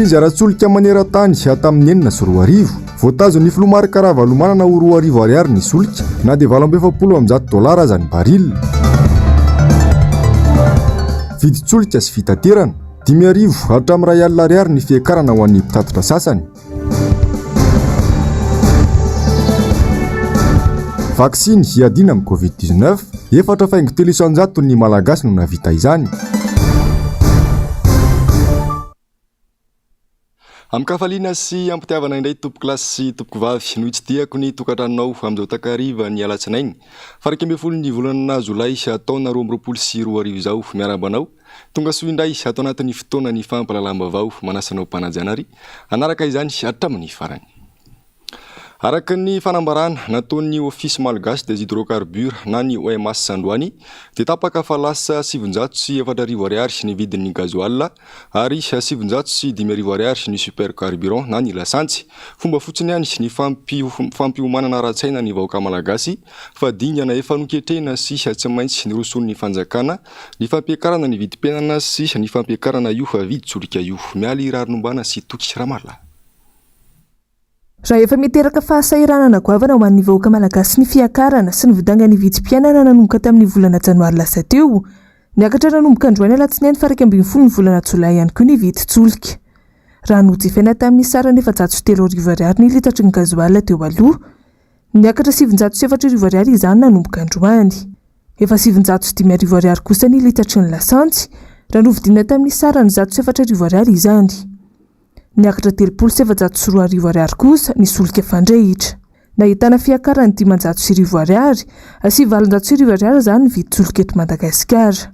Krizy ara-tsolika maneran-tany tamin'ny 2006, voatazon'ny filoha Marc Ravalomanana ho 2000 ariary ny solika na dia 148 dolara aza ny baril. Vidin-tsolika sy fitaterana, 5000 hatramin'ny 1000 ariary ny fiakarana ho an'ny mpitatitra sasany. Vaksiny hiadiana amin'ny Covid 19, 4,3% ny Malagasy no nahavita izany. Amin-kafaliana sy am-pitiavana indray tompokolahy sy tompokovavy no hitsidihako ny tokantranonao amin'izao takariva ny alatsinainy faha 11 ny volana jolay taona 2022 izao. Miarahaba anao Tonga soa indray ato anatin'ny fotoana ny fampahalalam-baovao manasa anao mpanajana ary hanaraka izany hatramin'ny farany. Araka ny fanambarana nataon'ny Office Malgache des Hydrocarbures na ny OMH androany dia tapaka fa lasa 904 ariary ny vidin'ny gasoil ary 905 ariary ny super carburant na ny lasantsy. Fomba fotsiny ihany ny fampiomanana ara-tsaina ny vahoaka malagasy fa dingana efa noketrehina sy tsy maintsy nirosoan'ny fanjakana Ny fampiakarana ny vidim-piainana sy ny fampiakarana io vidin-tsolika io. Mialy Raharinombana sy Toky Ramarolahy. Raha efa miteraka fahasahiranana goavana ho an'ny vahoaka malagasy ny fiakarana sy ny vidangan'ny vidim-piainana nanomboka tamin'ny volana janoary lasa teo, niakatra nanomboka androany alatsinainy faha 11 ny volana jolay ihany koa ny vidin-tsolika. Raha nojifaina tamin'ny sarany 3400 ariary ny litatry ny gazoala teo aloha, niakatra 904 ariary izany nanomboka androany. Efa 905 ariary kosa ny litatry ny lasantsy, raha novidiana tamin'ny sarany 104 ariary izany. Niakatra 2030 ariary kosa ny solika fandrehitra. Nahitana fiakarany 1500 ariary sy 1800 ariary izany ny vidin-tsolika eto Madagasikara.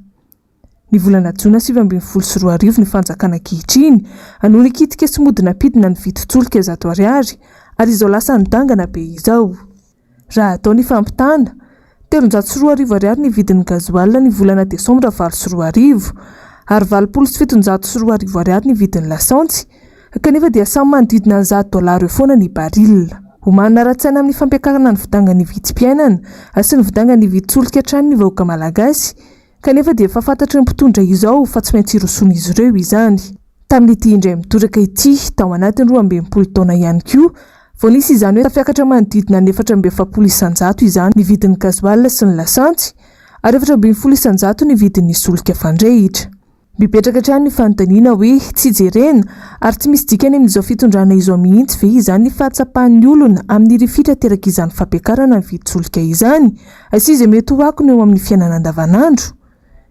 Ny volana jona 2019 ny fanjakana ankehitriny no nikitika sy mody nampidina ny vidin-tsolika 100 ariary ary izao lasa nidangana be izao. Raha atao ny fampitana, 2300 ariary ny vidin'ny gasoil ny volana desambra 2008 ary 2080 ariary ny vidin'ny lasantsy, kanefa dia samy manodidina ny 100 dollars eo foana ny baril. Omanina ara-tsaina amin'ny fampiakarana ny vidangan'ny vidim-piainana sy ny vidangan'ny vidin-tsolika hatrany ny vahoaka malagasy, kanefa dia efa fantatry ny mpitondra izao fa tsy maintsy hirosoan'izy ireo izany. Tamin'ity indray mitoraka ity, tao anatin'ny 62 taona ihany koa, vao nisy izany hoe tafiakatra manodidina ny 44% izany ny vidin'ny gasoil sy ny lasantsy, ary 14% ny vidin'ny solika fandrehitra. Mipetraka hatrany ny fanontaniana hoe tsy jerena ary tsy misy dikany amin'izao fitondrana izao mihitsy ve izany ny fahatsapan'ny olona amin'ny rifitra aterak'izany fampiakarana ny vidin-tsolika izany sy izay mety ho akony eo amin'ny fiainana andavanandro?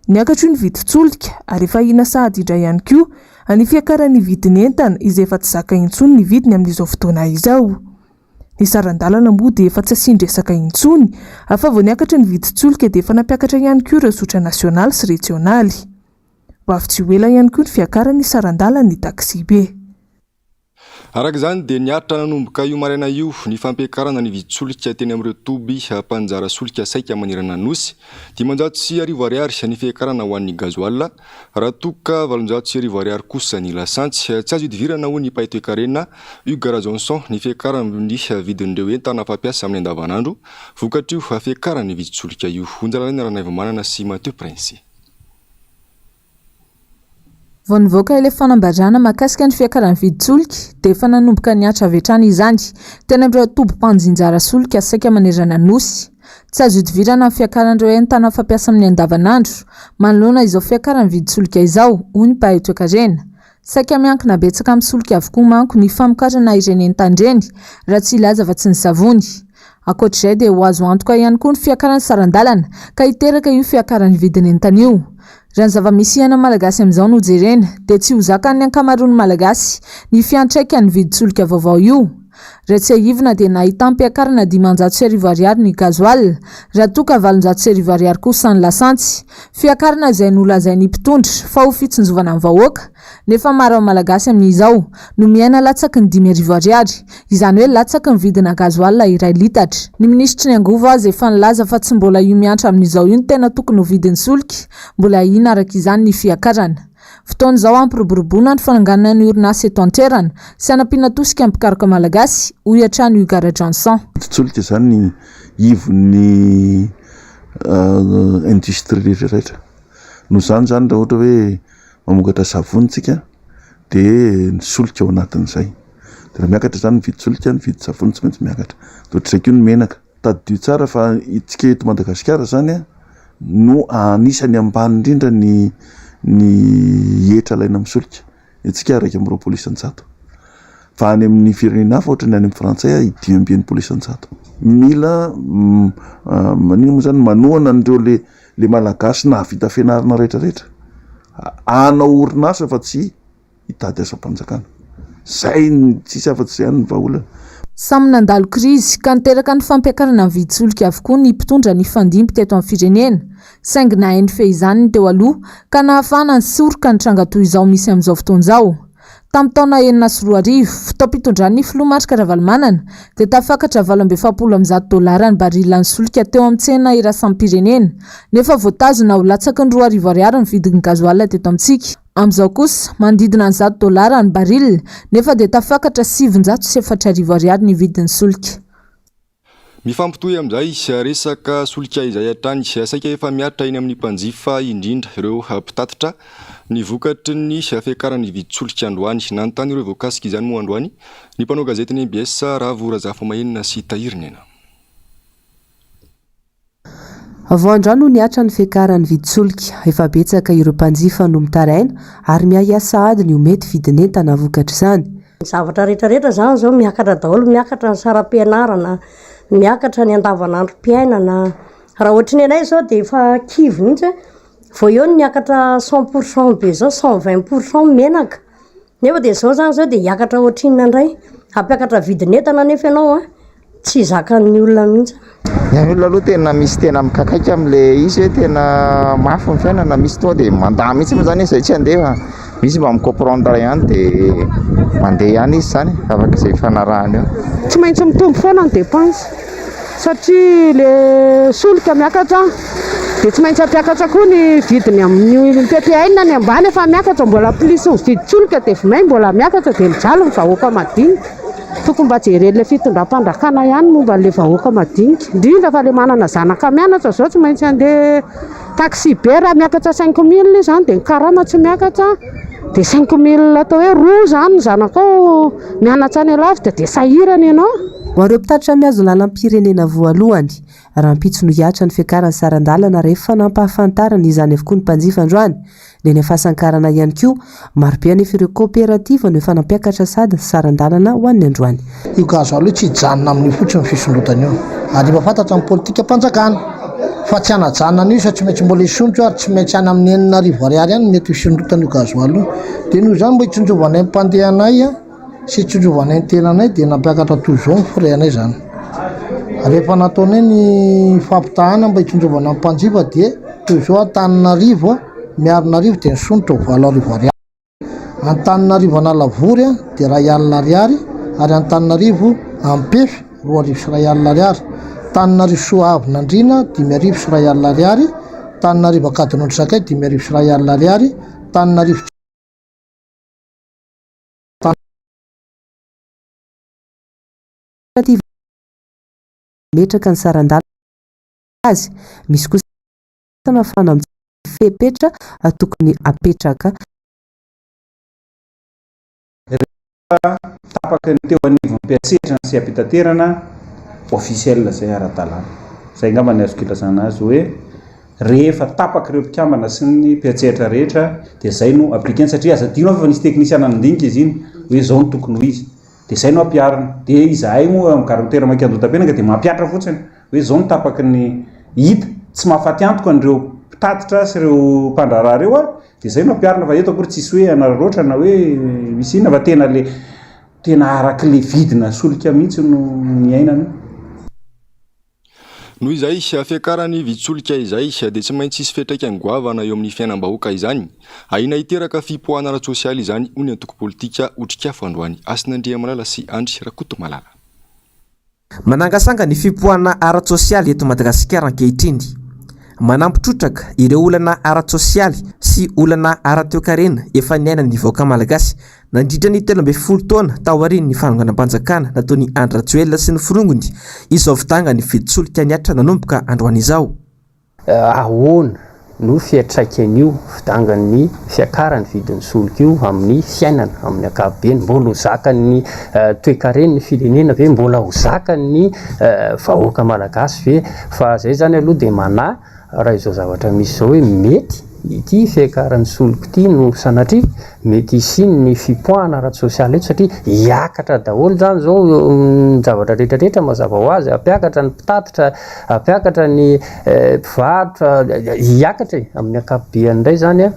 Niakatra io ny vidin-tsolika ary efa ahiana sahady indray ihany koa ny fiakaran'ny vidin'entana izay efa tsy zaka intsony ny vidiny amin'izao fotoana izao. Ny saran-dalana moa dia efa tsy asian-dresaka intsony fa vao niakatra ny vidin-tsolika dia efa nampiakatra ihany koa ireo zotra nasionaly sy rejionaly. Ho avy tsy ho ela ihany koa ny fiakaran'ny saran-dalan'ny taksibe. Araka izany dia niaritra nanomboka io maraina io ny fampiakarana ny vidin-tsolika teny amin'ireo toby mpaninjara solika saika manerana ny Nosy. 1500 ariary ny fiakarana ho an'ny gasoil, raha toa ka 1800 ariary kosa ny lasantsy. Tsy azo ihodivirana hoy ny mpahay toekarena Hugues Rajohnson ny fiakaran'ny vidin'ireo entana fampiasa amin'ny andavanandro vokatr'io fiakaran'ny vidin-tsolika io. Onjalalaina Ranaivomanana sy Mathieu Prince. Vao nivoaka ilay fanambarana mahakasika ny fiakaran'ny vidin-tsolika dia efa nanomboka nihatra avy hatrany izany teny amin'ireo toby mpanjinjara solika saika manerana ny Nosy. Tsy azo ihodivirana ny fiakaran'ireo entana fampiasa amin'ny andavanandro manoloana izao fiakaran'ny vidin-tsolika izao, hoy ny mpahay toekarena. Saika miankina betsaka amin'ny solika avokoa manko ny famokarana ireny entana ireny, raha tsy hilaza afa-tsy ny savony. Ankoatra izay dia ho azo antoka ihany koa ny fiakaran'ny saran-dalana ka hiteraka io fiakaran'ny vidin'entana io. Raha ny zava-misy iainan'ny Malagasy amin'izao no jerena dia tsy ho zakan'ny ankamaroan'ny Malagasy ny fiantraikan'ny vidin-tsolika vaovao io. Raha tsiahivina dia nahitam-piakarana 1500 ariary ny gasoil raha toa ka 1800 ariary kosa ny lasantsy. Fiakarana izay nolazain'ny mpitondra fa ho fitsinjovana ny vahoaka Nefa maro amin'ny Malagasy amin'izao no miaina latsaky ny 5000 ariary, izany hoe latsaky ny vidina gasoil iray litatra. Ny minisitry ny angovo aza efa nilaza fa tsy mbola io miantra amin'izao io no tena tokony ho vidin'ny solika, mbola ahiana araka izany ny fiakarana. Fotoana izao hampiroboroboana ny fananganana ny orinasa eto an-toerana sy hanampiana tosika ny mpikaroka malagasy, hoy hatrany Hugues Rajohnson. Solika izany ny ivon'ny industrie rehetra rehetra. Noho izany izany raha ohatra hoe mamokatra savony tsika. dia ny solika ao anatin'izay. Dia raha miakatra izany ny vidin-tsolika, ny vidin-tsavony tsy maintsy miakatra. Dia ohatr'izay koa ny menaka. Tadidio tsara fa isika eto Madagasikara izany no anisan'ny ambany indrindra ny ny hetra alaina amin'ny solika. Ny antsika 21%. Fa any amin'ny firenena hafa ohatra ny any amin'ny frantsay 65%. Mila maninona moa izany manohana an'ireo le le malagasy nahavita fianarana rehetra rehetra hanao orinasa fa tsy hitady asam-panjakana. Zay ny tsisy afa-tsy izay ihany ny vahaolana. Samy nandalo krizy ka niteraka ny fampiakarana ny vidin-tsolika avokoa ny mpitondra nifandimby teto amin'ny firenena. Saingy nahay nifehy izany ny teo aloha ka nahafahana nisoroka ny tranga toy izao misy amin'izao fotoana izao. Tamin'ny taona 2006, fotoam-pitondran'ny filoha Marc Ravalomanana, dia tafakatra 148 dolara ny barila ny solika teo amin'ny tsena iraisam-pirenena, nefa voatazona ho latsaky ny 2000 ariary ny vidin'ny gazoala teto amintsika. Amin'izao kosa, manodidina ny 100 dolara ny barila, nefa dia tafakatra 904 ariary ny vidin'ny solika. Mifampitohy amin'izay resaka solika izay hatrany, saika efa mihatra eny amin'ny mpanjifa indrindra ireo mpitatitra ny vokatry ny fiakaran'ny vidin-tsolika androany. Nanontany ireo voakasika izany moa androany ny mpanao gazetin'ny mbs Ravo Razafimahenina sy Tahiry Nena. Vao androany no nihatra ny fiakaran'ny vidin-tsolika. Efa betsaka ireo mpanjifa no mitaraina ary miahiahy sahady ny ho mety vidin'entana vokatr'izany. Ny zavatra rehetra rehetra izany izao miakatra daholo, miakatra ny saram-pianarana, miakatra ny andavanandrom-piainana. Raha ohatry ny anay izao dia efa kivy mihitsy hoe vao eo ny niakatra cent pour cent be izao, 120 pour cent ny menaka. Nefa dia izao izany izao dia hiakatra ohatrinona indray? Hampiakatra vidin'entana anefa ianao an! Tsy zakan'ny olona mihitsy. Ny an'ny olona aloha tena misy tena mikakaika amin'ilay izy hoe tena mafy ny fiainana, misy tonga dia mandà mihitsy moa zany hoe izay tsy handeha fa misy mba mi-comprendre ihany dia mandeha ihany izy zany araka izay ifanarahana eo. Tsy maintsy mitombo foana ny dépense satria le solika miakatra dia tsy maintsy hampiakatra koa ny vidiny amin'ny ppn ny ambany efa miakatra mbola plus ny vidin-tsolika dia vao may mbola miakatra dia mijaly ny vahoaka madinika. Tokony mba jeren'ilay fitondram-panjakana ihany momba an'ilay vahoaka madinika, indrindra fa ilay manana zanaka mianatra izao tsy maintsy handeha taxi be raha miakatra cinq mille izy izany dia ny karama tsy miakatra dia cinq mille atao hoe roa izany ny zanakao mianatra any alavitra dia sahirana ianao. Ho an'ireo mpitatitra mihazo ny lalam-pirenena voalohany, rahampitso no hihatra ny fiakaran'ny saran-dalana rehefa nampahafantarana izany avokoa ny mpanjifa androany. Ny eny Fasankarana ihany koa. Marobe anefa ireo kaoperativa no efa nampiakatra sady ny saran-dalana ho an'ny androany. Io gasoil io tsy hijanona amin'io fotsiny ny fisondrotana io ary efa fantatra ny politikam-panjakana fa tsy hanajanona an'io izy fa tsy maintsy mbola hisondrotra io ary tsy maintsy any amin'ny 6000 ariary any no mety ho fisondrotan'io gasoil io dia noho izany mba hitsinjovanay ny mpandeha anay sy hitsinjovanay ny tenanay dia nampiakatra toy izao ny frais anay izany. Rehefa nataonay ny fampitahana mba hitsinjovana ny mpanjifa dia toy izao Antananarivo, Miarinarivo dia nisondrotra ho 8000 ariary, Antananarivo Analavory dia 1000 ariary ary Antananarivo Ampefy 2100 ariary, Tananarivo Soavinandriana 5100 ariary, Tananarivo Ankadinondry Sakay 5100 ariary, Tananarivo. Mametraka ny saran-dalana azy. Misy kosa nahafahana mijery fepetra tokony hapetraka. Rehefa tapaky ny teo anivon'ny mpiantsetra ny seha-pitaterana officiel izay ara-dalàna. Izay angamba ny azoko ilazana azy hoe Rehefa tapak'ireo mpikambana sy ny mpiantsehatra rehetra dia izay no appliquer-na satria aza adino fa nisy teknisiana nandinika izy iny hoe izao no tokony ho izy dia izay no ampiharina. Dia izahay moa amin'ny gare routière Maika Andohatapenaka dia mampihatra fotsiny hoe izao no tapaky ny hita, tsy mahafaty antoka an'ireo mpitatitra sy ireo mpandraharaha ireo dia izay no ampiharina fa eto akory tsisy hoe hanararaotra na hoe misy inona fa tena le tena arak'ilay vidina solika mihitsy no niainana io. Noho izay fiakaran'ny vidin-tsolika izay dia tsy maintsy hisy fiantraikany goavana eo amin'ny fiainam-bahoaka izany. Ahiana hiteraka fipoahana ara-tsosialy izany hoy ny antoko politika Otrikafo androany. Hasina Andriamalala sy Andry Rakotomalala. Manangasanga ny fipoahana ara-tsosialy eto Madagasikara ankehitriny. Manampy trotraka ireo olana ara-tsosialy sy olana ara-toekarena efa niainan'ny vahoaka malagasy Nandritra ny 13 taona taorian'ny fanonganam-panjakana nataon'i Andry Rajoelina sy ny forongony izao fidangan'ny vidin-tsolika nihatra nanomboka androany izao. Ahoana? no fiantraikan'io fidangan'ny fiakaran'ny vidin'ny solika io amin'ny fiainana amin'ny ankapobeny? Mbola ho zakan'ny toekaren'ny firenena ve? Mbola ho zakan'ny vahoaka malagasy ve? Fa zay zany aloha dia manahy raha izao zavatra misy izao hoe mety ity fiakaran'ny solika ity no sanatria mety hisian'ny fipoahana ara-tsosialy eto satria hiakatra daholo izany izao ny zavatra rehetra rehetra mazava ho azy, hampiakatra ny mpitatitra, hampiakatra ny mpivarotra, hiakatra e, amin'ny ankapobeany indray izany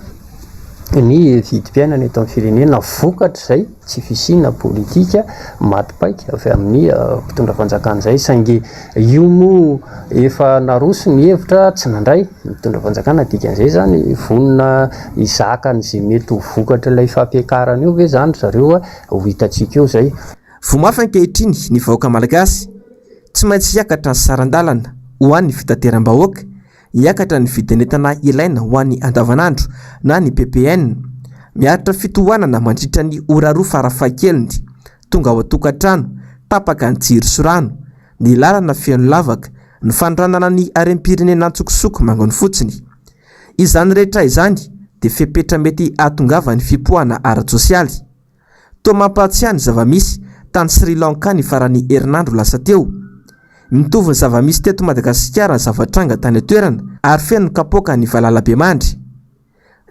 ny vidim-piainana eto amin'ny firenena vokatr'izay tsy fisiana politika maty paika avy amin'ny mpitondra fanjakana izay saingy io moa efa naroso ny hevitra tsy nandray ny mpitondra fanjakana dikan'izay izany vonona hizaka an'izay mety ho vokatr'ilay fampiakarana io ve izany ry zareo ho hitantsika eo izay. Voa mafy ankehitriny ny vahoaka malagasy, tsy maintsy hiakatra ny saran-dalana ho an'ny fitateram-bahoaka, Hiakatra ny vidin'entana ilaina ho an'ny andavanandro na ny ppn. Miaritra fitohanana mandritra ny ora roa farafahakeliny. Tonga ao an-tokantrano, tapaka ny jiro sy rano. Ny lalana feno lavaka. Ny fanondranana ny harem-pirenena antsokosoko manginy fotsiny. Izany rehetra izany dia fepetra mety hahatongavan'ny fipoahana ara-tsosialy. Toa mampahatsiahy ny zava-misy tany Sri Lanka ny faran'ny herinandro lasa teo. Mitovy ny zava-misy teto Madagasikara ny zava-tranga tany an-toerana ary feno ny kapoaka ny valalabemandry.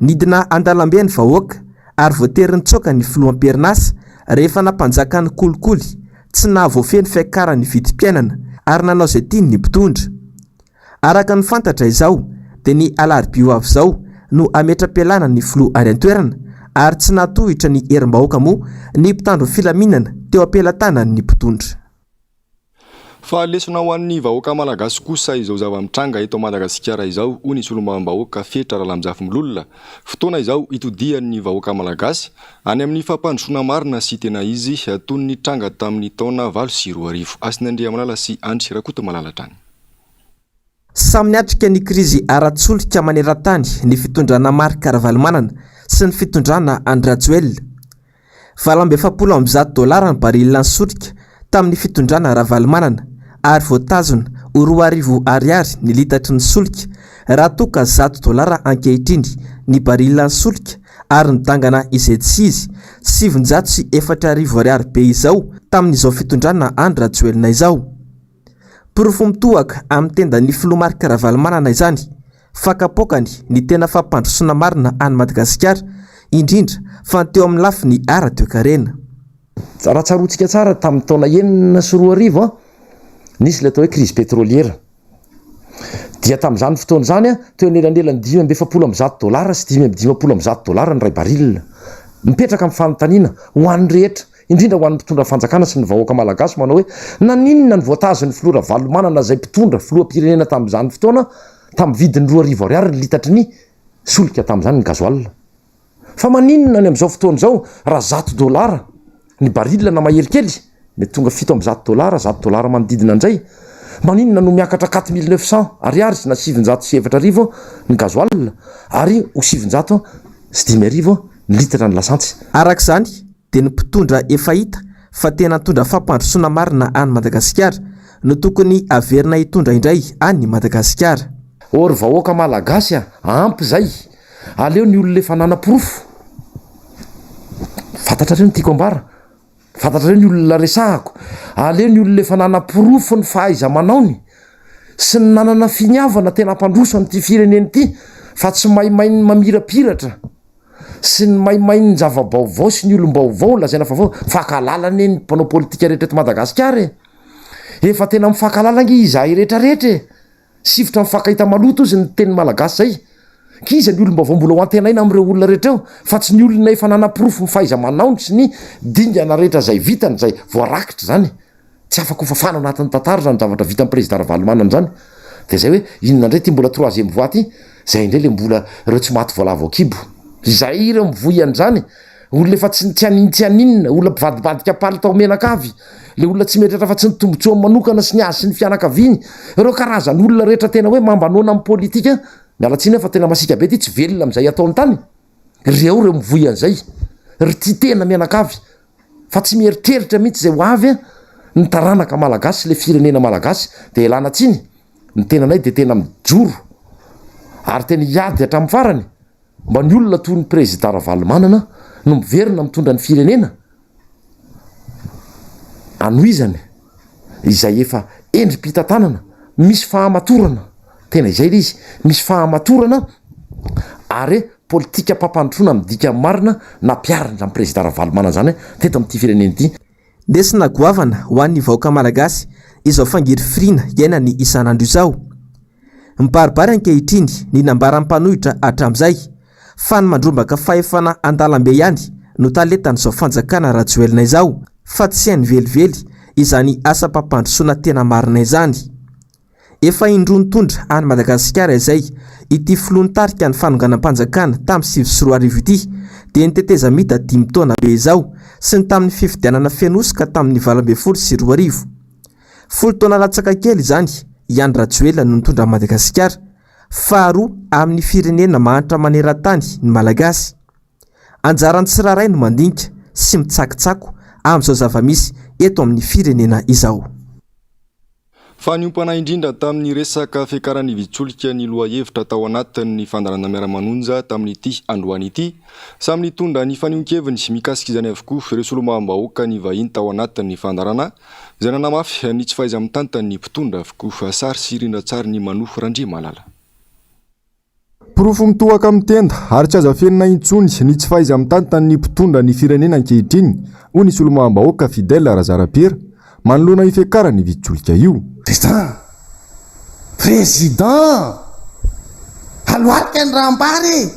Nidina an-dalambe ny vahoaka ary voatery nitsoaka ny filoha am-perinasa rehefa nampanjaka ny kolikoly, tsy nahavoafehy ny fiakaran'ny vidim-piainana ary nanao izay tiany ny mpitondra. Araka ny fantatra izao dia ny alarobia ho avy izao no hametra-pialana ny filoha any an-toerana ary tsy nahatohitra ny herim-bahoaka moa ny mpitandro filaminana teo am-pelatanan'ny mpitondra. Fa lesona ho an'ny vahoaka malagasy kosa izao zava-mitranga eto Madagasikara izao, hoy ny solombavambahoaka Fetra Ralamizafimbolola. Fotoana izao hitodihan'ny vahoaka malagasy any amin'ny fampandrosoana marina sy tena izy toy ny nitranga tamin'ny taona 2008. Hasina Andriamalala sy Andry Rakotomalala hatrany. Samy niatrika ny krizy ara-tsolika maneran-tany ny fitondrana Marc Ravalomanana sy ny fitondrana Andry Rajoelina. 148 dolara ny baril-n'ny solika tamin'ny fitondrana Ravalomanana ary voatazona ho 2000 ariary ny litatry ny solika raha toa ka 100 dolara ankehitriny ny baril-n'ny solika ary nidangana izay tsy izy 904 ariary be izao tamin'izao fitondrana Andry Rajoelina izao. Porofo mitohaka amin'ny tendan'ny filoha Marc Ravalomanana izany fa kapoakany ny tena fampandrosoana marina an'i Madagasikara, indrindra fa ny teo amin'ny lafiny ara-toekarena. Raha tsaroantsika tsara, tamin'ny taona 2006, nisy ilay atao hoe crise pétrolière. Dia tamin'izany fotoana izany, teo anelanelan'ny 145 dollars sy 155 dollars ny iray baril. Mipetraka ny fanontaniana ho an'ny rehetra, indrindra ho an'ny mpitondra fanjakana sy ny vahoaka malagasy manao hoe naninona no voatazon'ny filoha Ravalomanana izay mpitondra filoham-pirenena tamin'izany fotoana tamin'ny vidiny 2000 ariary ny litatry ny solika tamin'izany ny gasoil. Fa maninona ny amin'izao fotoana izao raha 100 dolara ny baril na mahery kely mety tonga 107 dolara, 100 dolara manodidina an'izay, maninona no miakatra 4900 ariary na 4900 ny gasoil ary ho 905 ny litatra ny lasantsy. Araka izany dia ny mpitondra efa hita fa tena nitondra fampandrosoana marina an'i Madagasikara no tokony haverina hitondra indray an'i Madagasikara. Ô ry vahoaka malagasy a! Ampy izay! Aleo ny olona efa nanaporofo. Fantatrareo ny tiako ambara? Fantatrareo ny olona resahako? Aleo ny olona efa nanaporofo ny fahaiza-manaony sy ny nanana finiavana tena hampandroso an'ity firenena ity fa tsy maimain'ny mamirapiratra. sy ny maimain'ny zava-baovao sy ny olom-baovao lazaina fa vao mifankahalala anie ny mpanao politika rehetra eto Madagasikara e! Efa tena mifankahalala ange izahay rehetra rehetra e! Sifotra mifankahita maloto ozy ny teny malagasy zay. K'iza ny olom-baovao mbola ho antenaina amin'ireo olona rehetra eo fa tsy ny olona efa nanaporofo ny fahaiza-manaony sy ny dingana rehetra izay vitany izay voarakitra izany. Tsy afaka ho fafana anatin'ny tantara izany zavatra vitan'ny président Ravalomanana izany. Dia izay hoe inona indray ity mbola troisième voie ity? Izay indray ilay mbola ireo tsy maty voalavo an-kibo. Izay ireo mivoy an'izany. Olona efa tsy tsy hanin tsy haninona, olona mpivadibadika palitao menakavy, ilay olona tsy mieritreritra afa-tsy ny tombontsoany manokana sy ny azy sy ny fianakaviany. Ireo karazan'olona rehetra tena hoe mamba noana amin'ny politika, miala tsiny aho fa tena masiaka be ity, tsy velona amin'izay ataony tany. Ireo ireo mivoy an'izay. Ry tia tena mianakavy. Fa tsy mieritreritra mihitsy izay ho avy ny taranaka malagasy sy ilay firenena malagasy dia ialana tsiny, ny tenanay dia tena mijoro. Ary tena hiady hatramin'ny farany mba ny olona toy ny Prezida Ravalomanana no miverina mitondra ny firenena anohizany izay efa endri-pitantanana misy fahamatorana, tena izay ilay izy, misy fahamatorana ary politikam-pampandrosoana midika marina nampiharin'izany Prezida Ravalomanana izany teto amin'ity firenena ity. Lesona goavana ho an'ny vahoaka malagasy izao fangirifiriana iainany isan'andro izao. Mibaribary ankehitriny ny nambaran'ny mpanohitra hatramin'izay fa ny mandrombaka fahefana an-dalambe ihany no talentan'izao fanjakana Rajoelina izao fa tsy hainy velively izany asam-pampandrosoana tena marina izany. Efa indroa nitondra an'i Madagasikara izay ity filoha nitarika ny fanonganam-panjakana tamin'ny 2009 ity dia ny tetezamita dimy taona be izao sy ny tamin'ny fifidianana feno hosoka tamin'ny 2018. Folo taona latsaka kely izany i Andry Rajoelina no nitondra an'i Madagasikara, faharoa amin'ny firenena mahantra maneran-tany ny Malagasy. Anjaran'ny tsirairay no mandinika sy mitsakitsako amin'izao zava-misy eto amin'ny firenena izao. Fa niompana indrindra tamin'ny resaka fiakaran'ny vidin-tsolika ny lohahevitra tao anatin'ny fandaharana Miara-manonja tamin'ity androany ity. Samy nitondra ny fanehoan-keviny mikasika izany avokoa ireo solombavambahoaka nivahiny tao anatin'ny fandaharana, izay nanamafy ny tsy fahaiza-mitantan'ny mpitondra avokoa. Sary sy rindran-tsarin'i Mano Randriamalala. Porofo mitohaka amin'ny tenda ary tsy azo afenina intsony ny tsy fahaiza-mitantan'ny mpitondra ny firenena ankehitriny, hoy ny solombavambahoaka Fidèle Razarapiera, manoloana io fiakaran'ny vidin-tsolika io. Président! Président! Alohalika ny raham-bary e!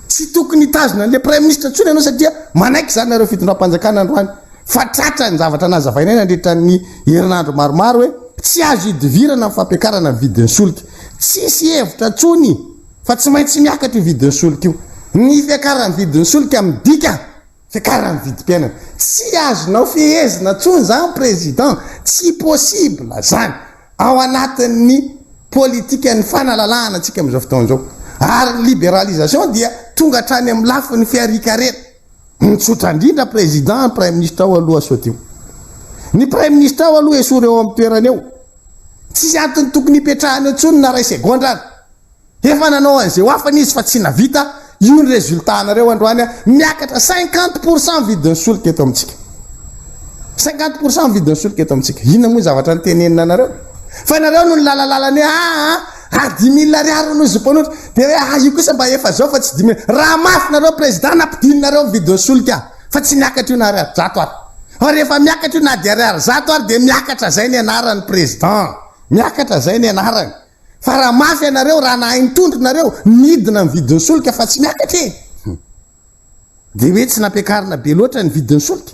Tsy tokony hitazona an'ilay Praiminisitra intsony ianao satria manaiky izany nareo fitondram-panjakana androany fa tratra ny zavatra nazavainay nandritra ny herinandro maromaro hoe tsy azo idivirana ny fampiakarana ny vidin'ny solika. Tsisy hevitra intsony fa tsy maintsy miakatra io vidin'ny solika io. Ny fiakaran'ny vidin'ny solika midika fiakaran'ny vidim-piainana. Tsy azonao fehezina intsony izany Président, tsy possible izany ao anatin'ny politikan'ny fanalalahana antsika amin'izao fotoana izao. Ary ny libéralisation dia tonga hatrany amin'ny lafiny fiharian-karena. Ny tsotra indrindra président ny praiminisitra ao aloha sodio. Ny praiminisitra ao aloha esory eo amin'ny toerany eo. Tsisy antony tokony hipetrahany eo intsony na ray segondra ary. Efa nanao an'izay ho afany izy fa tsy navita, io ny résultat anareo androany a, miakatra 50% ny vidin'ny solika eto amintsika. 50% ny vidin'ny solika eto amintsika. Inona moa ny zavatra nitenenina anareo? Fa nareo no nilalalala ny hoe aa ah dix mille ariary hono izy mpanohitra. Dia hoe ah io kosa mba efa zao fa tsy dix mille. Raha mafy nareo président nampidininareo ny vidin'ny solika fa tsy niakatra io na ariary zato ary. Fa rehefa miakatra io na dia ariary zato ary dia miakatra zay ny anaran'ny président. Miakatra zay ny anarany. Fa raha mafy ianareo, raha nahay nitondra nareo, nidina ny vidin'ny solika fa tsy miakatra e. Dia hoe tsy nampiakarina be loatra ny vidin'ny solika?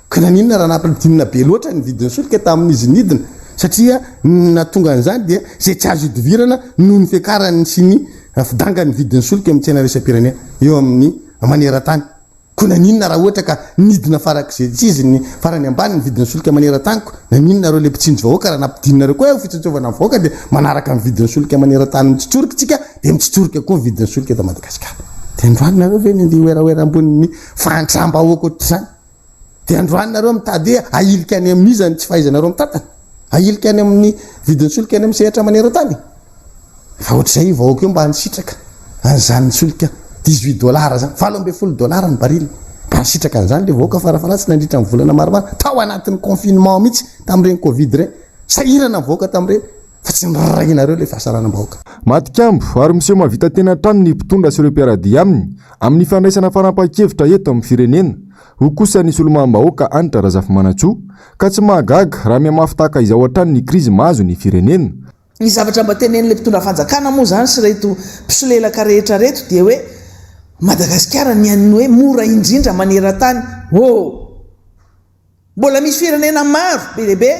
Ka naninona raha nampidinina be loatra ny vidin'ny solika tamin'izy nidina? Satria ny nahatonga an'izany dia izay tsy azo idivirana noho ny fiakaran'ny sy ny fidangan'ny vidin'ny solika eo amin'ny tsena iraisam-pirenena, eo amin'ny maneran-tany. Koa naninona raha ohatra ka nidina farak'izay tsy izy ny farany ambany ny vidin'ny solika maneran-tany ko naninona nareo le mpitsinjo vahoaka raha nampidininareo koa hoe ho fitsinjovana ny vahoaka dia manaraka ny vidin'ny solika maneran-tany mitsotsorika tsika dia mitsotsorika koa ny vidin'ny solika eto Madagasikara dia androany nareo ve ny andeha hiwerawera ambonin'ny fahantram-bahoaka ohatr'izany dia androany nareo mitady hoe ahilika any amin'iza ny tsy fahaizanareo mitantana ahilika any amin'ny vidin'ny solika any amin'ny sehatra maneran-tany Fa ohatr'izay io vahoaka io mba nisitraka an'izany solika 18 dollars zany, 18 dollars ny baril. Mba nisitraka an'izany le vahoaka farafaharatsy nandritra ny volana maromaro tao anatin'ny confinement mihitsy tamin'ireny covid ireny. Sahirana ny vahoaka tamin'ireny fa tsy niraharahianareo le fahasaranam-bahoaka. Matikambo ary miseho mahavita tena hatrany ny mpitondra sy ireo mpiara-dia aminy amin'ny fandraisana fanapahan-kevitra eto amin'ny firenena, hoy kosa ny solombavambahoaka Hanitra Razafimanantsoa, ka tsy mahagaga raha mihamafy tahaka izao hatrany ny krizy mahazo ny firenena. Ny zavatra mba tenenin'ilay mpitondra fanjakana moa izany sy ireto mpisolelaka rehetra ireto dia hoe Madagasikara ny an'ny hoe mora indrindra maneran-tany. Oh! Mbola misy firenena maro be dia be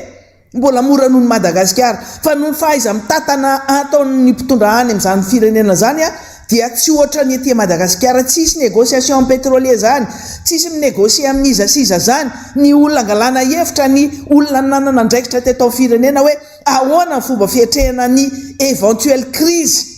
mbola mora noho ny Madagasikara. Fa noho ny fahaiza-mitantana ataon'ny mpitondra any amin'izany firenena izany dia tsy ohatran'ny ety Madagasikara. Tsisy négociation pétrolier izany, tsisy mi-négocier amin'iza sy iza izany. Ny olona angalana hevitra, ny olona nanana andraikitra teto amin'ny firenena hoe Ahoana ny fomba fiatrehana ny éventuelle crise?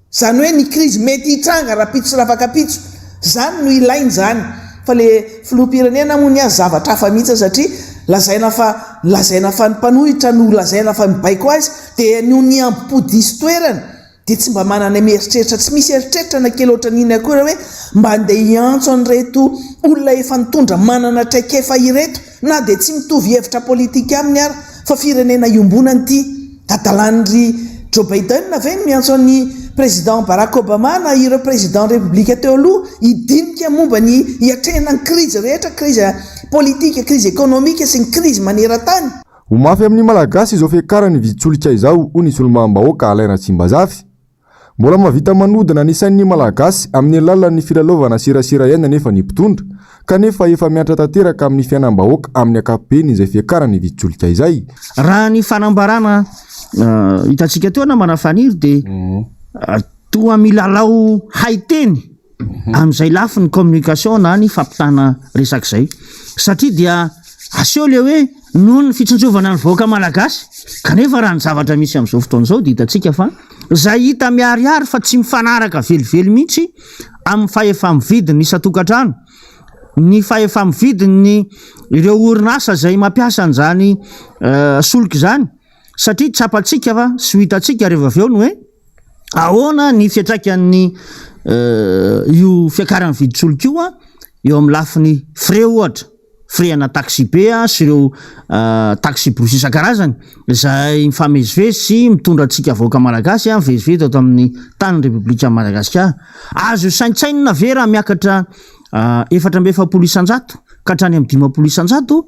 Izany hoe ny crise mety hitranga rahampitso sy rafakampitso. Izany no ilaina izany. Fa le filoham-pirenena moa ny azy zavatra hafa mihitsy satria lazaina fa lazaina fa ny mpanohitra no lazaina fa mibaiko azy dia noho ny hambom-po diso toerana. Dia tsy mba manana mieritreritra, tsy misy eritreritra na kely ohatran'iny akory hoe mba andeha hiantso an'ireto olona efa nitondra manana traikefa ireto na dia tsy mitovy hevitra politika aminy ara fa firenena iombonana ity. Adalan'ry Joe Biden ve ny miantso an'i Président Barack Obama na ireo Président Repoblika teo aloha hidinika momba ny hiatrehana ny krizy rehetra, krizy politika, krizy ekonomika sy ny krizy maneran-tany? Ho mafy amin'ny Malagasy izao fiakaran'ny vidin-tsolika izao, hoy ny solombavambahoaka Alain Ratsimbazafy. Mbola mahavita manodina ny sain'ny Malagasy amin'ny alalan'ny filalaovana serasera ihany anefa ny mpitondra, kanefa efa mihatra tanteraka amin'ny fiainam-bahoaka amin'ny ankapobeny izay fiakaran'ny vidin-tsolika izay. Raha ny fanambarana hitantsika teo namana Faniry dia toa milalao haiteny amin'izay lafiny communication na ny fampitana resaka izay satria dia aseho le hoe noho ny fitsinjovana ny vahoaka malagasy kanefa raha ny zavatra misy amin'izao fotoana izao dia hitantsika fa izay hita miharihary fa tsy mifanaraka velively mihitsy amin'ny fahefa-mividin'ny isan-tokantrano ny fahefa-mividin'ny ireo orinasa izay mampiasa an'izany solika izany satria tsapantsika fa sy ho hitantsika rehefa avy eo ny hoe Ahoana ny fiantraikan'ny io fiakaran'ny vidin-tsolika io eo amin'ny lafiny frais ohatra, frais ana taxi-be sy ireo taxi-brousse isan-karazany izay mifamezivezy sy mitondra antsika vahoaka malagasy mivezivezy eto amin'ny tanin'ny Repoblikan'i Madagasikara. Azo saintsainina ve raha miakatra 44 isan-jato ka hatrany amin'ny 50 isan-jato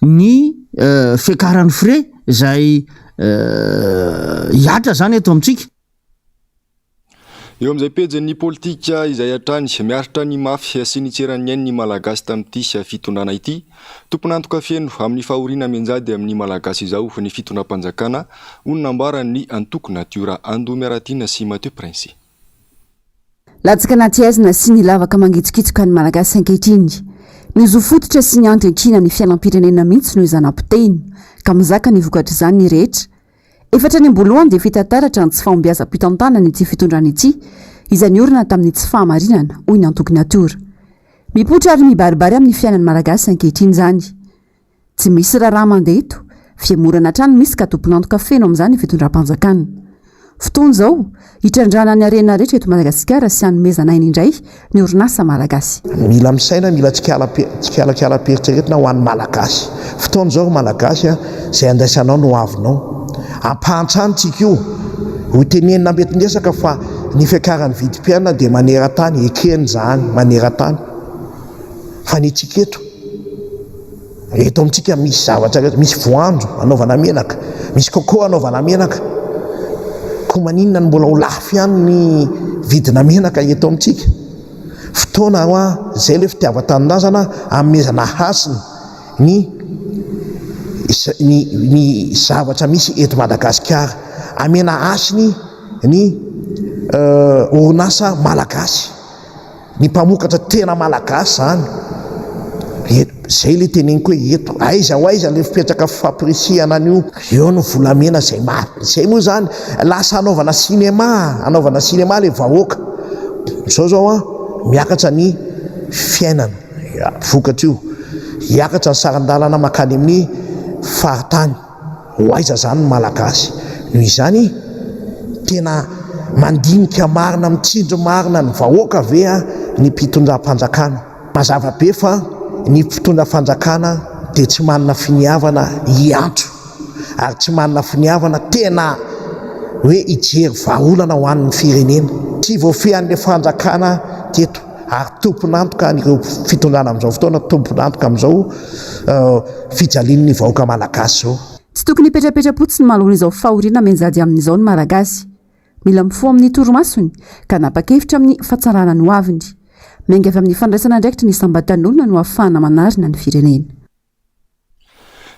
ny fiakaran'ny frais izay Hihatra izany eto amintsika. Eo amin'izay pejin'ny politika izay hatrany, miaritra ny mafy sy ny tseran'ny ain'ny Malagasy tamin'ity fitondrana ity. Tompon'antoka feno amin'ny fahoriana mianjady amin'ny Malagasy izao ny fitondram-panjakana, hoy ny nambaran'ny antoko Natiora Ando Miaratiana sy Mathieu Prince. Latsaka anaty haizina sy ny lavaka mangitsokitsoka ny Malagasy ankehitriny. Ny zo fototra sy ny andry ankiana ny fiainam-pirenena mihitsy no izanam-piteny, ka mizaka ny vokatr'izany ny rehetra. Efa hatrany am-boalohany dia fita taratra ny tsy fahombiazam-pitantanana ity fitondrana ity, izay niorina tamin'ny tsy fahamarinana, hoy ny antoko Natiora. Mipoitra ary mibaribary amin'ny fiainan'ny Malagasy ankehitriny izany. Tsy misy raharaha mandeha eto, fihemorana hatrany misy ka tompon'antoka feno amin'izany ny fitondram-panjakana. Fotoana izao, hitrandrahana ny harena rehetra eto Madagasikara sy hanomezana aina indray ny orinasa malagasy. Mila misaina, mila tsikalakalam-pieritreretina ho an'ny Malagasy. Fotoana izao ry Malagasy a, izay andraisanao no avinao. Ampahantrano tsika io. Ho tenenina ambetin-dresaka fa ny fiakaran'ny vidim-piainana dia maneran-tany, ekena izany, maneran-tany. Fa ny antsika eto, Eto amintsika misy zavatra rehetra, misy voanjo anaovana menaka, misy coco anaovana menaka. Koa maninona no mbola ho lafo ihany ny vidina menaka eto amintsika? Fotoana hoa izay ilay fitiavan-tanindrazana hanomezana hasina ny ny ny zavatra misy eto Madagasikara. Amena hasiny ny orinasa malagasy. Ny mpamokatra tena malagasy zany eto, zay le teneniko hoe eto, aiza ho aiza le fipetraka fampirisihana an'io, eo ny volamena zay maro, zay moa zany lasa anaovana cinéma, anaovana cinéma le vahoaka, zao zao an, miakatra ny fiainana, vokatr'io, hiakatra ny saran-dalana makany amin'ny faritany. Ho aiza zany ny Malagasy? Noho izany, tena mandinika marina, mitsindry marina ny vahoaka ve ny mpitondram-panjakana? Mazava be fa ny mpitondra fanjakana dia tsy manana finiavana hiantso ary tsy manana finiavana tena hoe hijery vahaolana ho an'ny firenena. Tsy voafehin'ilay fanjakana teto ary tompon'antoka an'ireo fitondrana amin'izao fotoana, tompon'antoka amin'izao fijalian'ny vahoaka malagasy izao. Tsy tokony hipetrapetra-potsiny manoloana izao fahoriana mianjady aminy izao ny Malagasy. Mila mifoha amin'ny torimasony ka hanapa-kevitra amin'ny fahatsarana ny hoaviny. Miainga avy amin'ny fandraisana andraikitry ny isam-batan'olona no ahafahana manarina ny firenena.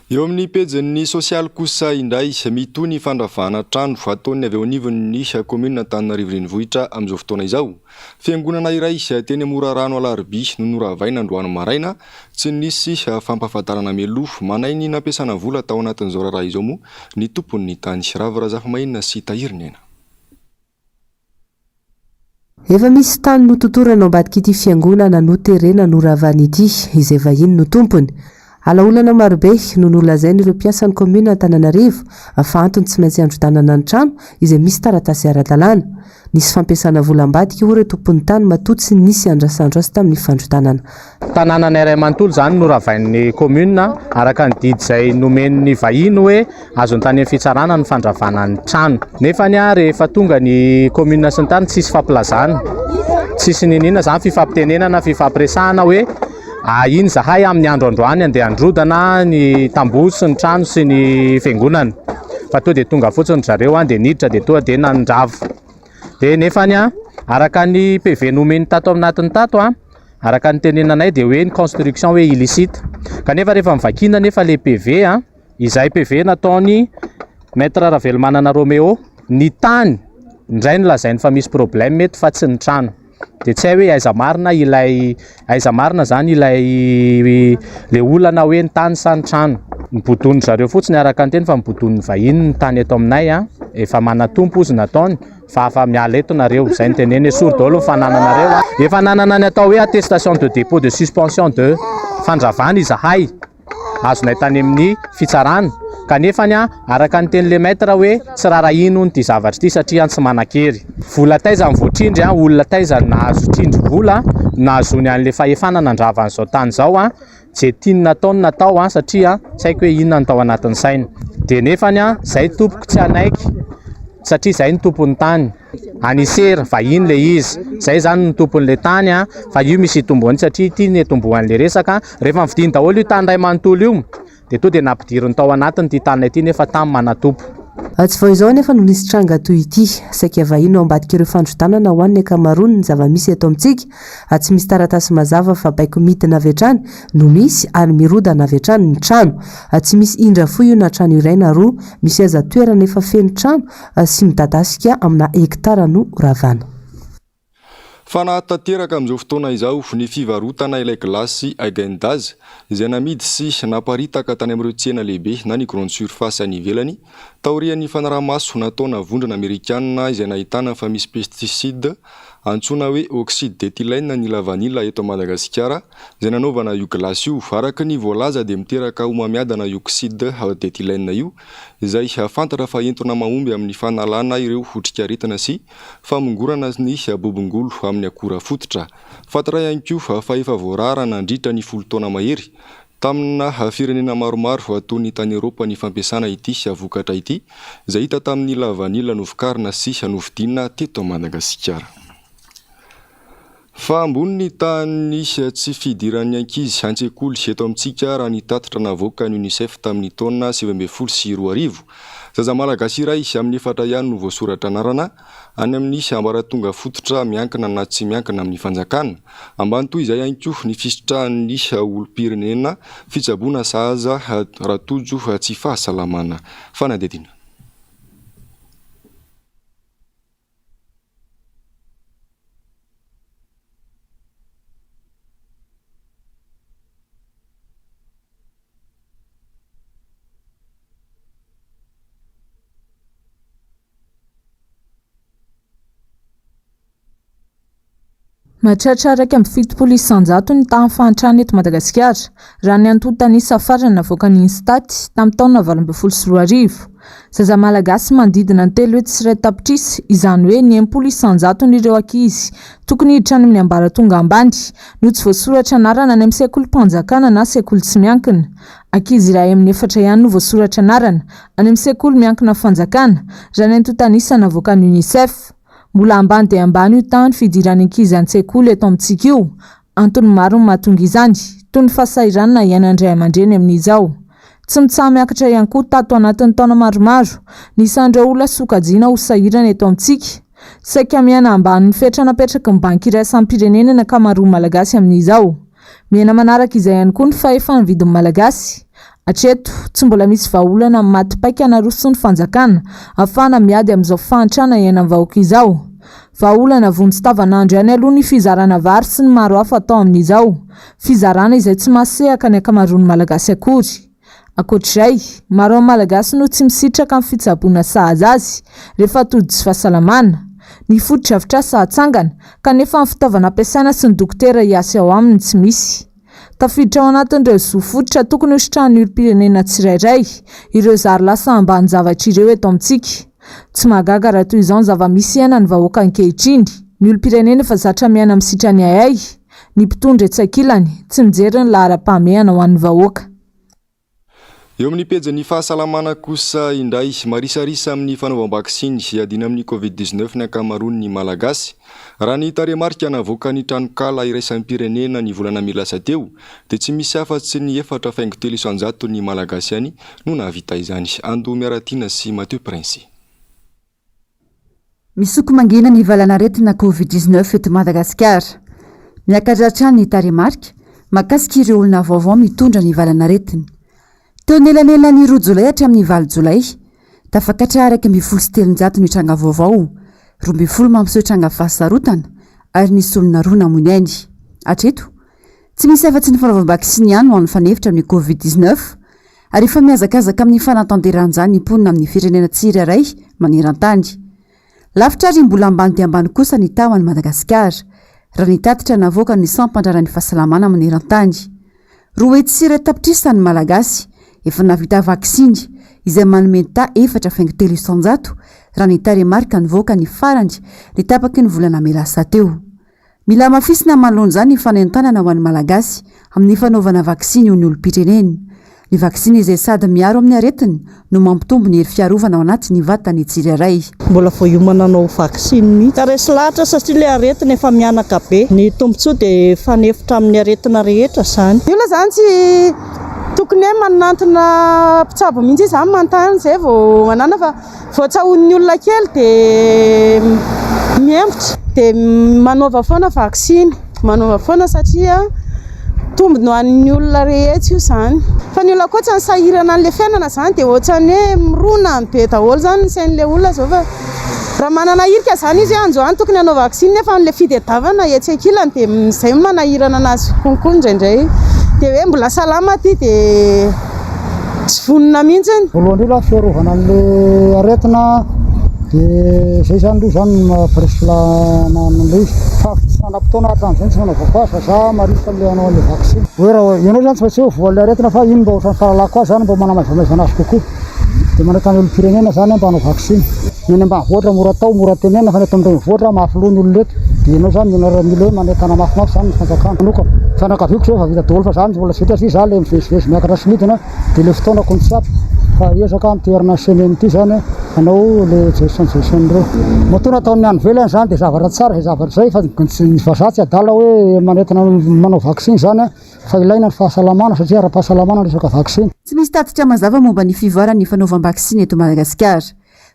Eo amin'ny pejin'ny sosialy kosa indray, mitohy ny fandravana trano ataon'ny avy eo anivon'ny kaominina Antananarivo Renivohitra amin'izao fotoana izao. Fiangonana iray teny Morarano Alarobia no noravaina androany maraina, tsy nisy fampahafantarana mialoha. Manahy ny nampiasana vola tao anatin'izao raharaha izao moa ny tompon'ny tany. Ravo Razafimahenina sy Tahiry Nena. Efa misy tany nototorana ao ambadik'ity fiangonana noterena noravana ity, izay vahiny no tompony. Alaolana marobe no nolazain'ireo mpiasan'ny kaominina Antananarivo fa antony tsy maintsy handrodanana ny trano izay misy taratasy ara-dalàna. Nisy fampiasana vola ambadika hoy ireo tompon'ny tany matoa tsy nisy andrasandro azy tamin'ny fandrodanana. Tanànanay iray manontolo izany no ravain'ny commune araka ny didy izay nomen'ny vahiny hoe azony tany amin'ny fitsarana ny fandravana ny trano. Nefa ny rehefa tonga ny commune sy ny tany tsisy fampilazana, tsisy niniana izany fifampitenenana, fifampiresahana hoe iny zahay amin'ny andro androany andeha handrodana ny tamboho sy ny trano sy ny fiangonana. Fa tonga dia tonga fotsiny ry zareo dia niditra dia tonga dia nandrava. Dia nefany araka ny PV nomeny tato aminatiny tato araka ny tenenanay dia hoe ny construction hoe illicite. Kanefa rehefa mivakiana nefa le PV izay PV nataony Maître Ravelomanana Roméo, ny tany indray no lazainy fa misy problème eto fa tsy ny trano. Dia tsy hay hoe aiza marina ilay aiza marina zany ilay le olana hoe ny tany sa ny trano. Nibodonin-dry zareo fotsiny araka ny teny fa nibodonin'ny vahiny ny tany eto aminay a, efa manan-tompo ozy nataony fa afa miala eto nareo, zay no teneno esory daholo ny fanananareo a. Efa nanana ny atao hoe attestation de dépôt de suspension de fandravana izahay. azonay tany amin'ny fitsarana kanefany araka ny tenin'le maître hoe tsy rarahiny hono ity zavatra ity satria tsy manan-kery. Vola taiza no voatrindry an, olona taiza no nahazo trindry vola nahazoany an'le fahefana nandrava an'izao tany izao an, ze tiany natao no natao an satria tsy haiko hoe inona no tao anatin'ny sainy. De nefany an, zay tompoko tsy hanaiky satria zay no tompon'ny tany. Anisera, vahiny le izy. Zay zany no tompon'le tany an, fa io misy itomboany satria ity ny itomboan'le resaka. Rehefa nividiany daholo io tany iray manontolo io dia tonga dia nampidiriny tao anatiny ity taninay ity nefa tany manan-tompo. Tsy vao izao anefa no nisy tranga toy ity. Saika vahiny ao ambadik'ireo fandrodanana ho an'ny ankamaroany ny zava-misy eto amintsika. Tsy misy taratasy mazava fa baiko midina avy hatrany no misy ary mirodana avy hatrany ny trano. Tsy misy indra fo io na trano iray na roa. Misy aza toerana efa feno trano sy midadasika amina hektara no ravana. Fanahy tanteraka amin'izao fotoana izao ny fivarotana ilay gilasy Häagen-Dazs izay namidy sy naparitaka tany amin'ireo tsena lehibe na ny grande surface any ivelany taorian'ny fanaraha-maso nataona vondrona amerikanina izay nahitana fa misy pesticide antsoina hoe oxyde d'éthylène ny lavanila eto Madagasikara izay nanaovana io gilasy io. Araka ny voalaza dia miteraka homamiadana io oxyde d'éthylène io izay fantatra fa entona mahomby amin'ny fanalana ireo otrikaretina sy famongorana ny bobongolo amin'ny akora fototra. Fantatra ihany koa fa efa voarara nandritra ny folo taona mahery tamina firenena maromaro toy ny tany Eoropa ny fampiasana ity vokatra ity, izay hita tamin'ny lavanila novokarina sy novidiana teto Madagasikara. Fa ambony ny tahan'ny tsy fidiran'ny ankizy an-tsekoly eto amintsika raha ny tatitra navoakan'ny Unicef tamin'ny taona 2019. Zaza malagasy iray amin'ny efatra ihany no voasoratra anarana any amin'ny ambaratonga fototra miankina na tsy miankina amin'ny fanjakana. Ambany toy izay ihany koa ny fisitrahan'ny olom-pirenena fitsaboana sahaza raha tojo tsy fahasalamana. Fanadihadiana. Mahatratra 71% ny tahan'ny fahantrana eto Madagasikara, raha ny antontan'isa farany navoakan'ny Instat tamin'ny taona 2018. Zaza malagasy manodidina ny 301 tapitrisa, izany hoe ny 60 isan-jaton'ireo ankizy tokony hiditra any amin'ny ambaratonga ambany no tsy voasoratra anarana any amin'ny sekolim-panjakana na sekoly tsy miankina. Ankizy iray amin'ny efatra ihany no voasoratra anarana any amin'ny sekoly miankina fanjakana, raha ny antontan'isa navoakan'ny Unicef. Mbola ambany dia ambany io tahan'ny fidiran'ny ankizy an-tsekoly eto amintsika io. Antony maro no mahatonga izany, toy ny fahasahiranana iainan'ny ray aman-dreny amin'izao. Tsy mitsaha-miakatra ihany koa tato anatin'ny taona maromaro ny isan'ireo olona sokajiana ho sahirana eto amintsika. Saika miaina ambanin'ny fetra napetraky ny Banky iraisam-pirenena ny ankamaroan'ny Malagasy amin'izao. Mihena manaraka izay ihany koa ny fahefan'ny vidin'ny Malagasy. Hatreto, tsy mbola misy vahaolana maty paika naroson'ny fanjakana ahafahana miady amin'izao fahantrana iainan'ny vahoaka izao. Vahaolana vonjy tavanandro ihany aloha ny fizarana vary sy ny maro hafa atao amin'izao. Fizarana izay tsy mahasehaka ny ankamaroan'ny Malagasy akory. Ankoatr'izay, maro amin'ny Malagasy no tsy misitraka ny fitsaboana sahaza azy rehefa tody tsy fahasalamana. Ny fotodrafitrasa atsangana, kanefa ny fitaovana ampiasaina sy ny dokotera hiasa ao aminy tsy misy. Tafiditra ao anatin'ireo zo fototra tokony hositrahan'ny olom-pirenena tsirairay ireo zary lasa ambanin-javatra ireo eto amintsika. Tsy mahagaga raha toy izao ny zava-misy iainan'ny vahoaka ankehitriny. Ny olom-pirenena efa zatra miaina amin'ny sitrany haihay, ny mpitondra etsy ankilany tsy mijery ny laharam-pahamehana ho an'ny vahoaka. Eo amin'ny pejin'ny fahasalamana kosa indray, marisarisa amin'ny fanaovam-baksiny hiadiana amin'ny Covid 19 ny ankamaroan'ny Malagasy. Raha ny tarehimarika navoakan'ny tranonkala iraisam-pirenena ny volana mey lasa teo, dia tsy misy afa-tsy ny 4 faingo telo isan-jaton'ny Malagasy ihany no nahavita izany. Ando Miaratiana sy Mathieu Prince. Misoko mangina ny valanaretina Covid 19 eto Madagasikara. Miakatra hatrany ny tarehimarika mahakasika ireo olona vaovao mitondra ny valanaretina. Teo anelanelan'ny roa jolay hatramin'ny valo jolay, tafakatra 311 ny tranga vaovao, 12 mampiseho tranga fahasarotana ary nisy olona roa namoy ny ainy. Hatreto, tsy misy afa-tsy ny fanaovam-baksiny ihany no hany fanefitra amin'ny Covid 19 ary efa mihazakazaka amin'ny fanatanterahana izany ny mponina amin'ny firenena tsirairay maneran-tany. Lavitra ary mbola ambany dia ambany kosa ny taho any Madagasikara, raha ny tatitra navoakan'ny sampan-draharahan'ny fahasalamana maneran-tany. 201 tapitrisa ny Malagasy efa nahavita vaksiny, izay manome ny taha 4,3% raha ny tarehimarika nivoaka ny farany ny tapaky ny volana mey lasa teo. Mila hamafisina manoloana izany ny fanentanana ho an'ny Malagasy amin'ny fanaovana vaksiny ho ny olom-pirenena. Ny vaksiny izay sady miaro amin'ny aretina no mampitombo ny hery fiarovana ao anatin'ny vatan'ny tsirairay. Mbola vao hiomana hanao vaksiny mihitsy. Resy lahatra satria ilay aretina efa mihanaka be. Ny tombontsoa dia fanefitra amin'ny aretina rehetra izany. Ny olona izany tsy tokony hoe manantona mpitsabo mihitsy izy izany manontany izay vao manana fa Vao tsahoan'ny olona kely dia miembotra. Dia manaova foana vaksiny, manaova foana satria tombony ho an'ny olona rehetra io izany. Fa ny olona koa tsy sahirana an'ilay fiainana izany dia ohatran'ny hoe mirona be daholo izany ny sain'ilay olona izao fa raha manana hirika izany izy hoe androany tokony hanao vaksiny nefa ilay fitadiavana etsy ankilany dia izay no manahirana an'azy konkoa indraindray. Dia hoe mbola salama aty dia Tsy vonona mihitsy. Voalohany indrindra fiarovana an'le aretina dia zay zany aloha zany no maha-presque an'ilay izy. Fa tsy manam-potoana hatramin'izay no tsy nanaovako azy fa za marisika amin'ilay hanao an'ilay vaksiny. Hoe raha ianao zany tsy maintsy hoe voan'ilay aretina fa iny mba ohatran'ny fahalalako azy zany mba manamaivamaivana azy kokoa. Dia manentana ny olom-pirenena zany aho mba hanao vaksiny. Ny any ambanivohitra mora atao, mora tenenina fa ny eto amin'ny renivohitra mafy loha ny olona eto. Dia ianao zany mila mila hoe manentana mafimafy zany ny fanjakana manokana. Fianakaviako zao efa vita daholo fa za no mbola tsy vita satria za le mivezivezy miakatra sy midina dia le fotoanako no tsy ampy fa hiezaka amin'ity herinandro semaine ity zany hanao le Jason Jason ireo. Matoa nataon'ny any ivelany zany dia zavatra tsara izay zavatra izay fa ny vazaha tsy adala hoe manentana manao vaksiny zany fa ilaina ny fahasalamana satria ara-pahasalamana ny resaka vaksiny. Tsy misy tatitra mazava momba ny fivoaran'ny fanaovam-baksiny eto Madagasikara,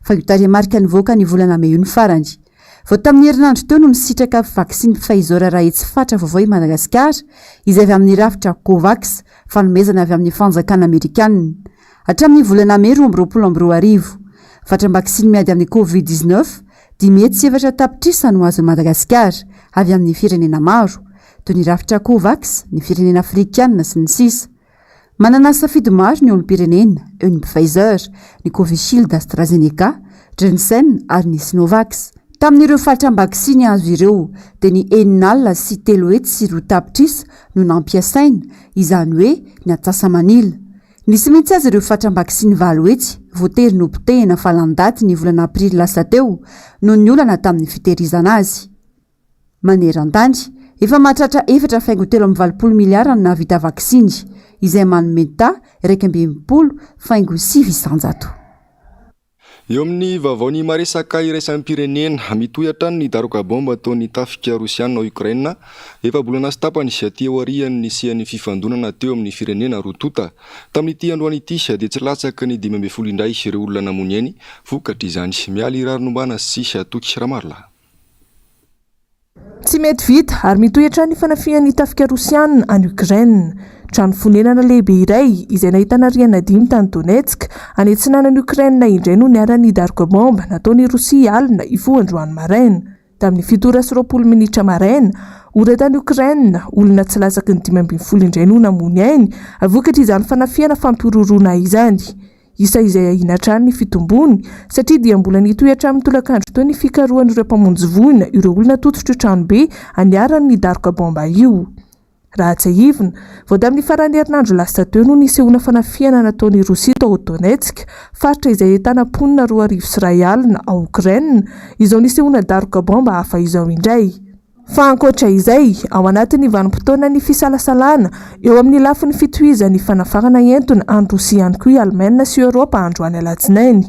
fa io tarehimarika nivoaka ny volana mey io ny farany. Vao tamin'ny herinandro teo no nisitraka vaksiny Pfizer iray hetsy fatra vaovao i Madagasikara, izay avy amin'ny rafitra Covax, fanomezana avy amin'ny fanjakana amerikanina. Hatramin'ny volana mey 2022, fatram-baksiny miady amin'ny Covid 19, 504 tapitrisa no azon'i Madagasikara, avy amin'ny firenena maro, toy ny rafitra Covax, ny firenena afrikanina, sy ny sisa. Manana safidy maro ny olom-pirenena, eo ny Pfizer, ny Covishield AstraZeneca, Janssen ary ny Sinovac. Tamin'ireo fatram-baksiny azo ireo dia ny 306 tapitrisa no nampiasaina, izany hoe ny atsasa-manila. Nisy mihitsy aza ireo fatram-baksiny 800 voatery nopotehina fa lany daty ny volana aprily lasa teo noho ny olana tamin'ny fitehirizana azy. Maneran-tany, efa mahatratra 4,83 miliara no nahavita vaksiny, izay manome taha 61,9%. Eo amin'ny vaovaon'ny maresaka iraisam-pirenena, mitohy hatrany ny daroka baomba ataon'ny tafika rosiana ao Ukraine, efa-bolana sy tapany aty aorian'ny nisian'ny fifandonana teo amin'ny firenena roa tonta. Tamin'ity androany ity dia tsy latsaky ny 15 indray ireo olona namoy ny ainy vokatr'izany. Mialy Rarinombana sy Toky Ramarolahy. Tsy mety vita ary mitohy hatrany ny fanafihan'ny tafika Rosiana any Ukraine. Trano fonenana lehibe iray izay nahitana rihana dimy tany Donetsk, any atsinanan'i Ukraine indray no niharan'ny daroka baomba nataon'i Rosia alina hifoha androany maraina. Tamin'ny fito ora sy 20 minitra maraina, ora tany Ukraine, olona tsy latsaky ny 15 indray no namoy ny ainy vokatr'izany fanafihana fampihorohoroana izany. Isa izay ahiana hatrany ny fitombony, satria dia mbola nitohy hatramin'ny tolakandro teo ny fikarohan'ireo mpamonjy voina ireo olona tototr'io tranobe niharan'ny daroka baomba io. Raha tsiahivina, vao tamin'ny faran'ny herinandro lasa teo no nisehoana fanafihana nataon'i Rosia tao Donetsk, faritra izay ahitana mponina 2100 ao Okraina, izao nisehoana daroka baomba hafa izao indray. Fa ankoatra izay, ao anatin'ny vanim-potoanan'ny fisalasalana eo amin'ny lafiny fitohizan'ny fanafarana entona any Rosia ihany koa i Alemaina sy Eoropa androany alatsinainy.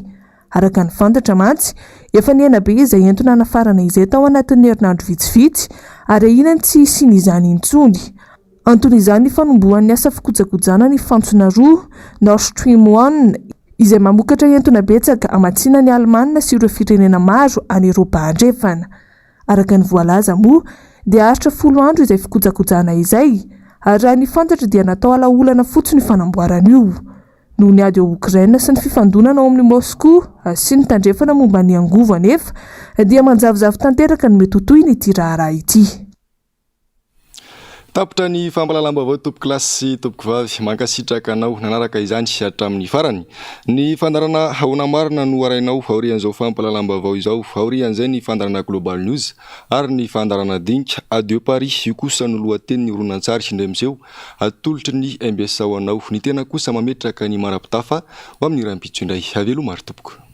Araka ny fantatra mantsy, efa nihena be izay entona hanafarana izay tao anatin'ny herinandro vitsivitsy ary ahiana ny tsy hisian'izany intsony. Anton'izany ny fanombohan'ny asa fikojakojana ny fantsona roa, Nord Stream One, izay mamokatra entona betsaka hamatsiana an'i Alemana sy ireo firenena maro any Eropa Andrefana. Araka ny voalaza moa dia haharitra folo andro izay fikojakojana izay ary raha ny fantatra dia natao alaolana fotsiny io fanamboarana io. Noho ny ady ao Okraina sy ny fifandonana ao amin'i Moskoa sy ny tandrefana momba ny angovo anefa dia manjavozavo tanteraka ny mety ho tohin'ity raharaha ity. Tapitra ny fampahalalam-baovao tompokolahy sy tompokovavy. Mankasitraka anao nanaraka izany hatramin'ny farany. Ny fandaharana Ahoana Marina no harahinao aorian'izao fampahalalam-baovao izao. Aorian'izay ny fandaharana Global News ary ny fandaharana Dinika. Adieu Paris, io kosa no lohatenin'ny horonantsary indray miseho atolotry ny mbs ho anao. Ny tena kosa mametraka ny mandrapitafa ho amin'ny rahampitso indray. Veloma ry tompoko.